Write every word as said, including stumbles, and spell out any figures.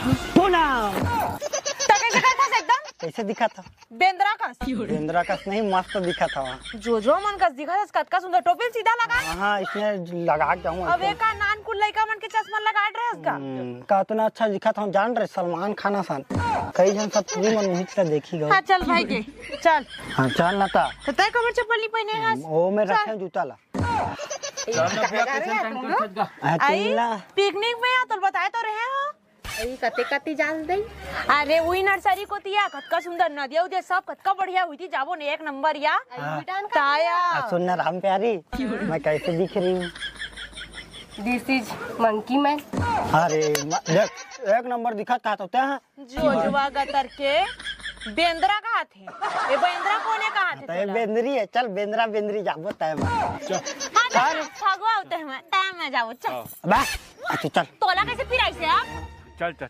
पूनम। त कइसे करत हस एकदम? कइसे दिखत हव? बेंदरा कस। बेंदरा कस नहीं, मस्त दिखत हव। जोजवा मन कस दिखत हस, कतका सुंदर टोपी सीधा लगा। हाँ, हाँ, इसने लगा के जाऊँ अब एकदम। एका नान कुन लइका मन के चश्मा लगा डरे हस का? हम्म, कतना अच्छा दिखत हव, जान डरे सलमान खान असन। कई झन सब फिल्म मन में से देखी गयो। हाँ, चल भाई के, चल। हाँ, चल ना ता। त तैं कबर चप्पल नहीं पहिने हस? ओ, मैं चल। रखे हँव जूता ला। चल ना भैया, कइसे टाइम करत हस गा? हाँ, आई, चल ना। पिकनिक में आ, तोल बताए तो रहे हो। ई कते कते जाल दई? अरे, उही नर्सरी कोती या, कतका सुंदर नदिया उदिया, सब कतका बढ़िया हुई थी, जाबो ने एक नंबर या। हाँ। ताया। अब सुन ना राम प्यारी, मैं कैसे दिख रही हूँ? This is monkey man। अरे, म-, देख, एक नंबर दिखत का तो तैं, हाँ? जोजवा गतर के बेंदरा कहाथे। ए बेंदरा कोने कहाथे त ए तोला? बेंदरी हे, चल बेंदरा बेंदरी जाबो तैं मैं। हाँ, चल, फगुआ होते हैं, तैं मैं जाबो, चल। बा, अच्छा चल। तोला कैसे फिराइस हे अब? चल, चल,